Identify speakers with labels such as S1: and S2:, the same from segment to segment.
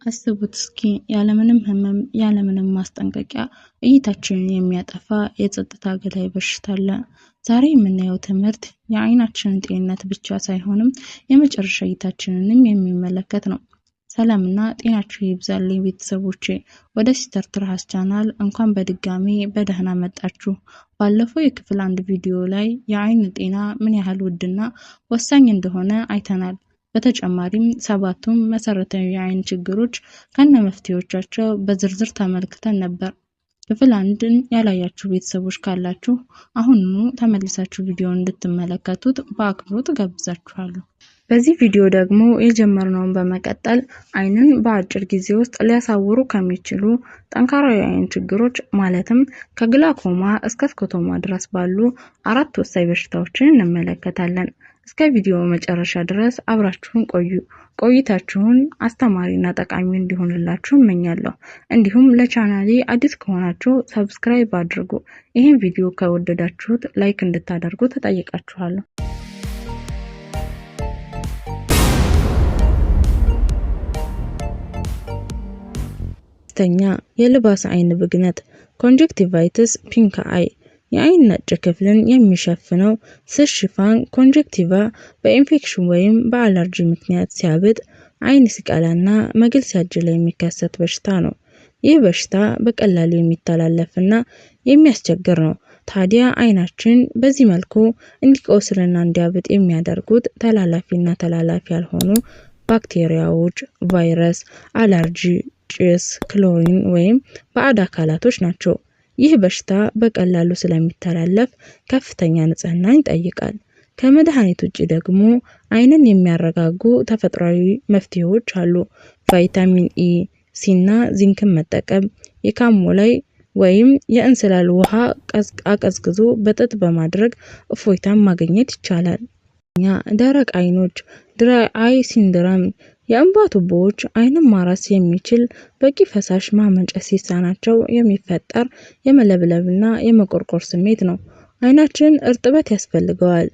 S1: አስቡት እስኪ ያለምንም ህመም ያለምንም ማስጠንቀቂያ እይታችንን የሚያጠፋ የጸጥታ ገዳይ በሽታ አለ። ዛሬ የምናየው ትምህርት የአይናችንን ጤንነት ብቻ ሳይሆንም የመጨረሻ እይታችንንም የሚመለከት ነው። ሰላምና ጤናችሁ ይብዛልኝ ቤተሰቦቼ። ወደ ሲስተር ትርሃስ ቻናል እንኳን በድጋሚ በደህና መጣችሁ። ባለፈው የክፍል አንድ ቪዲዮ ላይ የአይን ጤና ምን ያህል ውድና ወሳኝ እንደሆነ አይተናል። በተጨማሪም ሰባቱም መሰረታዊ የአይን ችግሮች ከነ መፍትሄዎቻቸው በዝርዝር ተመልክተን ነበር። ክፍል አንድን ያላያችሁ ቤተሰቦች ካላችሁ አሁኑኑ ተመልሳችሁ ቪዲዮውን እንድትመለከቱት በአክብሮት እጋብዛችኋለሁ። በዚህ ቪዲዮ ደግሞ የጀመርነውን በመቀጠል አይንን በአጭር ጊዜ ውስጥ ሊያሳውሩ ከሚችሉ ጠንካራ የአይን ችግሮች ማለትም ከግላኮማ እስከ ስኮቶማ ድረስ ባሉ አራት ወሳኝ በሽታዎችን እንመለከታለን። እስከ ቪዲዮ መጨረሻ ድረስ አብራችሁን ቆዩ። ቆይታችሁን አስተማሪና ጠቃሚ እንዲሆንላችሁ እመኛለሁ። እንዲሁም ለቻናሌ አዲስ ከሆናችሁ subscribe አድርጉ። ይህን ቪዲዮ ከወደዳችሁት like እንድታደርጉ ተጠይቃችኋለሁ። ሶስተኛ፣ የልባስ አይን ብግነት conjunctivitis pink eye። የአይን ነጭ ክፍልን የሚሸፍነው ስስ ሽፋን conjunctiva በኢንፌክሽን ወይም በአለርጂ ምክንያት ሲያብጥ፣ አይን ሲቀላና መግል ሲያጅል የሚከሰት በሽታ ነው። ይህ በሽታ በቀላሉ የሚተላለፍና የሚያስቸግር ነው። ታዲያ አይናችን በዚህ መልኩ እንዲቆስልና እንዲያብጥ የሚያደርጉት ተላላፊና ተላላፊ ያልሆኑ ባክቴሪያዎች፣ ቫይረስ፣ አለርጂ፣ ጭስ፣ ክሎሪን ወይም ባዕድ አካላቶች ናቸው። ይህ በሽታ በቀላሉ ስለሚተላለፍ ከፍተኛ ንጽህናን ይጠይቃል። ከመድኃኒት ውጪ ደግሞ አይንን የሚያረጋጉ ተፈጥሯዊ መፍትሄዎች አሉ። ቫይታሚን ኢ፣ ሲ እና ዚንክን መጠቀም፣ የ chamomile ወይም የእንስላል ውሃ አቀዝቅዞ በጥጥ በማድረግ እፎይታን ማግኘት ይቻላል። ደረቅ አይኖች dry eye syndrome። የእንባ ቱቦዎች አይንን ማራስ የሚችል በቂ ፈሳሽ ማመንጨት ሲሳናቸው የሚፈጠር የመለብለብና የመቆርቆር ስሜት ነው። አይናችን እርጥበት ያስፈልገዋል።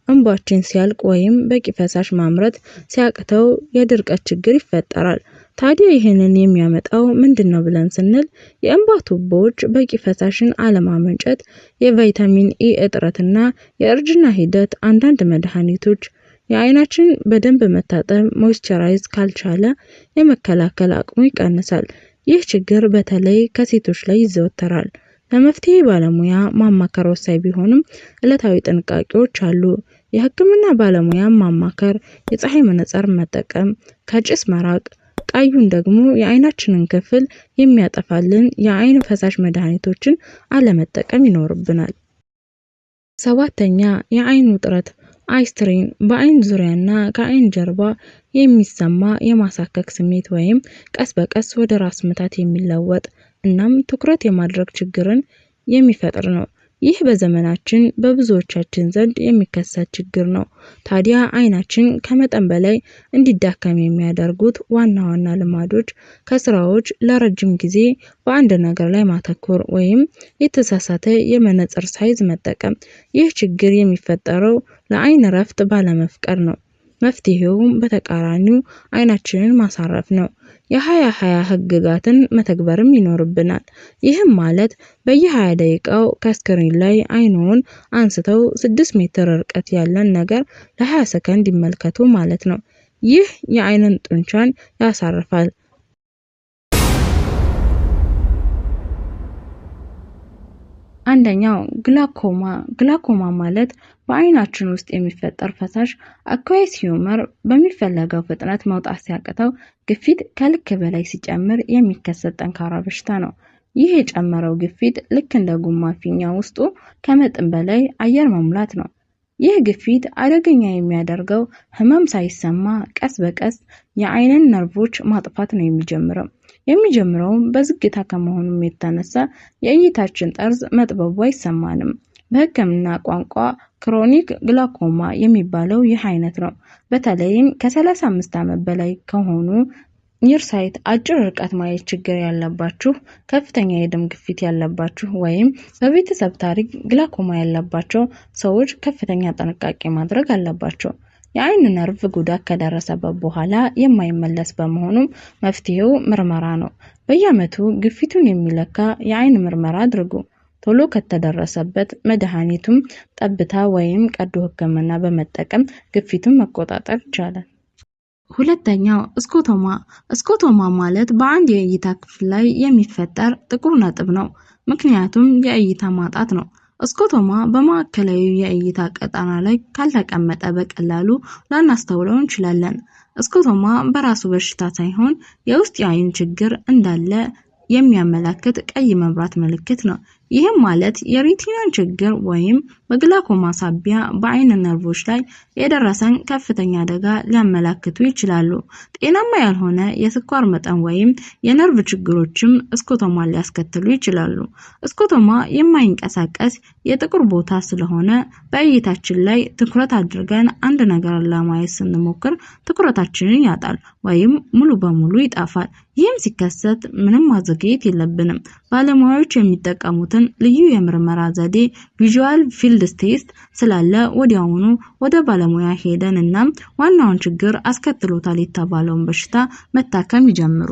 S1: እንባችን ሲያልቅ ወይም በቂ ፈሳሽ ማምረት ሲያቅተው የድርቀት ችግር ይፈጠራል። ታዲያ ይህንን የሚያመጣው ምንድን ነው ብለን ስንል የእንባ ቱቦዎች በቂ ፈሳሽን አለማመንጨት፣ የቫይታሚን ኢ እጥረትና የእርጅና ሂደት፣ አንዳንድ መድኃኒቶች፣ የአይናችን በደንብ መታጠብ moisturize ካልቻለ የመከላከል አቅሙ ይቀንሳል። ይህ ችግር በተለይ ከሴቶች ላይ ይዘወተራል። ለመፍትሄ ባለሙያ ማማከር ወሳኝ ቢሆንም ዕለታዊ ጥንቃቄዎች አሉ። የሕክምና ባለሙያ ማማከር፣ የፀሐይ መነጽር መጠቀም፣ ከጭስ መራቅ፣ ቀዩን ደግሞ የአይናችንን ክፍል የሚያጠፋልን የአይን ፈሳሽ መድኃኒቶችን አለመጠቀም ይኖርብናል። ሰባተኛ፣ የአይን ውጥረት eye strain። በአይን ዙሪያና ከአይን ጀርባ የሚሰማ የማሳከክ ስሜት ወይም ቀስ በቀስ ወደ ራስ ምታት የሚለወጥ እናም ትኩረት የማድረግ ችግርን የሚፈጥር ነው። ይህ በዘመናችን በብዙዎቻችን ዘንድ የሚከሰት ችግር ነው። ታዲያ አይናችን ከመጠን በላይ እንዲዳከም የሚያደርጉት ዋና ዋና ልማዶች ከስራዎች ለረጅም ጊዜ በአንድ ነገር ላይ ማተኮር ወይም የተሳሳተ የመነጽር size መጠቀም። ይህ ችግር የሚፈጠረው ለአይን እረፍት ባለመፍቀድ ነው። መፍትሄውም በተቃራኒው አይናችንን ማሳረፍ ነው። የ20/20 ህግጋትን መተግበርም ይኖርብናል። ይህም ማለት በየ20 ደቂቃው ከ screen ላይ አይንዎን አንስተው 6 ሜትር ርቀት ያለን ነገር ለ20 ሰከንድ ይመልከቱ ማለት ነው። ይህ የአይንን ጡንቻን ያሳርፋል። አንደኛው ግላኮማ። ግላኮማ ማለት በአይናችን ውስጥ የሚፈጠር ፈሳሽ aqueous humor በሚፈለገው ፍጥነት መውጣት ሲያቅተው ግፊት ከልክ በላይ ሲጨምር የሚከሰት ጠንካራ በሽታ ነው። ይህ የጨመረው ግፊት ልክ እንደ ጎማ ፊኛ ውስጡ ከመጠን በላይ አየር መሙላት ነው። ይህ ግፊት አደገኛ የሚያደርገው ህመም ሳይሰማ ቀስ በቀስ የአይንን ነርቮች ማጥፋት ነው የሚጀምረው። የሚጀምረውም በዝግታ ከመሆኑም የተነሳ የእይታችን ጠርዝ መጥበቡ አይሰማንም። በሕክምና ቋንቋ chronic glaucoma የሚባለው ይህ አይነት ነው። በተለይም ከ35 ዓመት በላይ ከሆኑ፣ nearsight አጭር ርቀት ማየት ችግር ያለባችሁ፣ ከፍተኛ የደም ግፊት ያለባችሁ ወይም በቤተሰብ ታሪክ ግላኮማ ያለባቸው ሰዎች ከፍተኛ ጥንቃቄ ማድረግ አለባቸው። የአይን ነርቭ ጉዳት ከደረሰበት በኋላ የማይመለስ በመሆኑም መፍትሄው ምርመራ ነው። በየዓመቱ ግፊቱን የሚለካ የአይን ምርመራ አድርጉ። ቶሎ ከተደረሰበት መድኃኒቱም ጠብታ ወይም ቀዶ ሕክምና በመጠቀም ግፊቱን መቆጣጠር ይቻላል። ሁለተኛው scotoma። Scotoma ማለት በአንድ የእይታ ክፍል ላይ የሚፈጠር ጥቁር ነጥብ ነው። ምክንያቱም የእይታ ማጣት ነው። Scotoma በማዕከላዊ የእይታ ቀጠና ላይ ካልተቀመጠ በቀላሉ ላናስተውለው እንችላለን። Scotoma በራሱ በሽታ ሳይሆን የውስጥ የአይን ችግር እንዳለ የሚያመላክት ቀይ መብራት ምልክት ነው። ይህም ማለት የ retina ን ችግር ወይም በግላኮማ ሳቢያ በአይን ነርቮች ላይ የደረሰን ከፍተኛ አደጋ ሊያመላክቱ ይችላሉ። ጤናማ ያልሆነ የስኳር መጠን ወይም የነርቭ ችግሮችም scotoma ን ሊያስከትሉ ይችላሉ። Scotoma የማይንቀሳቀስ የጥቁር ቦታ ስለሆነ በእይታችን ላይ ትኩረት አድርገን አንድ ነገር ለማየት ስንሞክር ትኩረታችንን ያጣል ወይም ሙሉ በሙሉ ይጠፋል። ይህም ሲከሰት ምንም ማዘግየት የለብንም። ባለሙያዎች የሚጠቀሙትን ልዩ የምርመራ ዘዴ visual field test ስላለ ወዲያውኑ ወደ ባለሙያ ሄደን እናም ዋናውን ችግር አስከትሎታል የተባለውን በሽታ መታከም ይጀምሩ።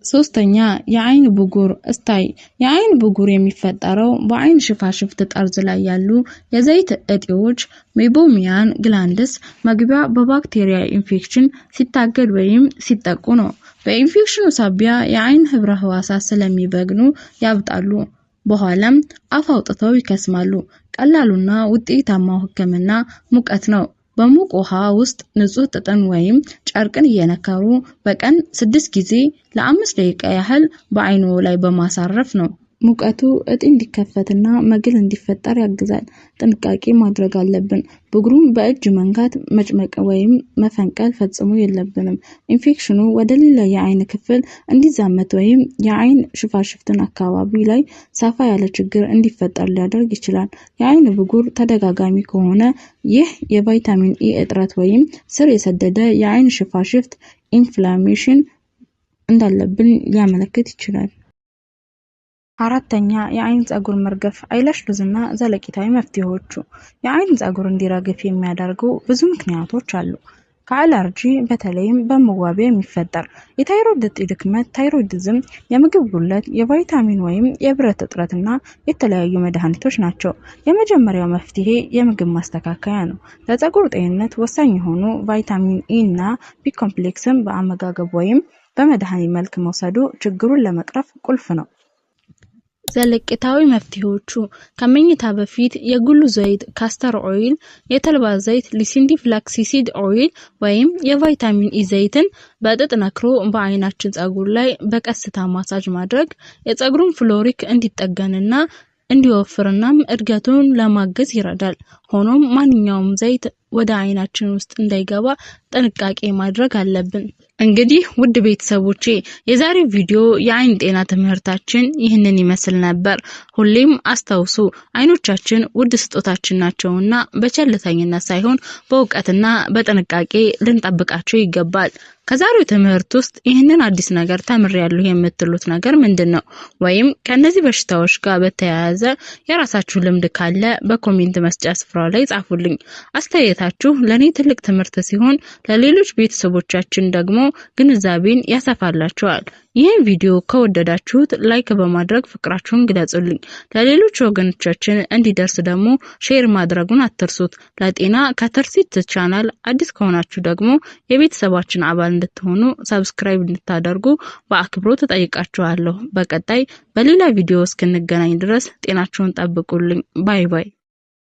S1: ሶስተኛ፣ የአይን ብጉር stye። የአይን ብጉር የሚፈጠረው በአይን ሽፋሽፍት ጠርዝ ላይ ያሉ የዘይት እጢዎች meibomian glands መግቢያ በባክቴሪያ ኢንፌክሽን ሲታገድ ወይም ሲጠቁ ነው። በኢንፌክሽኑ ሳቢያ የአይን ህብረ ህዋሳት ስለሚበግኑ ያብጣሉ። በኋላም አፍ አውጥተው ይከስማሉ። ቀላሉና ውጤታማው ህክምና ሙቀት ነው። በሙቅ ውሃ ውስጥ ንጹህ ጥጥን ወይም ጨርቅን እየነከሩ በቀን 6 ጊዜ ለ5 ደቂቃ ያህል በአይንዎ ላይ በማሳረፍ ነው። ሙቀቱ እጢ እንዲከፈትና መግል እንዲፈጠር ያግዛል። ጥንቃቄ ማድረግ አለብን። ብጉሩን በእጅ መንካት፣ መጭመቅ ወይም መፈንቀል ፈጽሞ የለብንም። ኢንፌክሽኑ ወደ ሌላ የአይን ክፍል እንዲዛመት ወይም የአይን ሽፋሽፍትን አካባቢ ላይ ሰፋ ያለ ችግር እንዲፈጠር ሊያደርግ ይችላል። የአይን ብጉር ተደጋጋሚ ከሆነ ይህ የቫይታሚን ኢ እጥረት ወይም ስር የሰደደ የአይን ሽፋሽፍት inflammation እንዳለብን ሊያመለክት ይችላል። አራተኛ፣ የአይን ፀጉር መርገፍ eyelash loss እና ዘለቄታዊ መፍትሄዎቹ። የአይን ፀጉር እንዲረግፍ የሚያደርጉ ብዙ ምክንያቶች አሉ። ከአለርጂ በተለይም በመዋቢያ የሚፈጠር፣ የታይሮይድ እጢ ድክመት thyroidism፣ የምግብ ጉድለት፣ የቫይታሚን ወይም የብረት እጥረት እና የተለያዩ መድኃኒቶች ናቸው። የመጀመሪያው መፍትሄ የምግብ ማስተካከያ ነው። ለፀጉር ጤንነት ወሳኝ የሆኑ ቫይታሚን ኢ እና B complex ን በአመጋገብ ወይም በመድኃኒት መልክ መውሰዱ ችግሩን ለመቅረፍ ቁልፍ ነው። ዘለቄታዊ መፍትሄዎቹ ከመኝታ በፊት የጉሎ ዘይት castor oil፣ የተልባ ዘይት linseed flaxseed oil ወይም የቫይታሚን ኢ ዘይትን በጥጥ ነክሮ በአይናችን ፀጉር ላይ በቀስታ ማሳጅ ማድረግ የፀጉሩን follicle እንዲጠገንና እንዲወፍርናም እድገቱን ለማገዝ ይረዳል። ሆኖም ማንኛውም ዘይት ወደ አይናችን ውስጥ እንዳይገባ ጥንቃቄ ማድረግ አለብን። እንግዲህ ውድ ቤተሰቦቼ፣ የዛሬው ቪዲዮ የአይን ጤና ትምህርታችን ይህንን ይመስል ነበር። ሁሌም አስታውሱ፣ አይኖቻችን ውድ ስጦታችን ናቸውና በቸልተኝነት ሳይሆን በእውቀትና በጥንቃቄ ልንጠብቃቸው ይገባል። ከዛሬው ትምህርት ውስጥ ይህንን አዲስ ነገር ተምሬያለሁ የምትሉት ነገር ምንድን ነው? ወይም ከእነዚህ በሽታዎች ጋር በተያያዘ የራሳችሁ ልምድ ካለ በ comment መስጫ ስፍራው ላይ ጻፉልኝ። አስተያየታችሁ ለእኔ ትልቅ ትምህርት ሲሆን ለሌሎች ቤተሰቦቻችን ደግሞ ግንዛቤን ያሰፋላቸዋል። ይህን ቪዲዮ ከወደዳችሁት like በማድረግ ፍቅራችሁን ግለጹልኝ። ለሌሎች ወገኖቻችን እንዲደርስ ደግሞ share ማድረጉን አትርሱት። ለጤና ከተርሲት ቻናል አዲስ ከሆናችሁ ደግሞ የቤተሰባችን አባል እንድትሆኑ subscribe እንድታደርጉ በአክብሮት እጠይቃችኋለሁ። በቀጣይ በሌላ ቪዲዮ እስክንገናኝ ድረስ ጤናችሁን ጠብቁልኝ። Bye bye።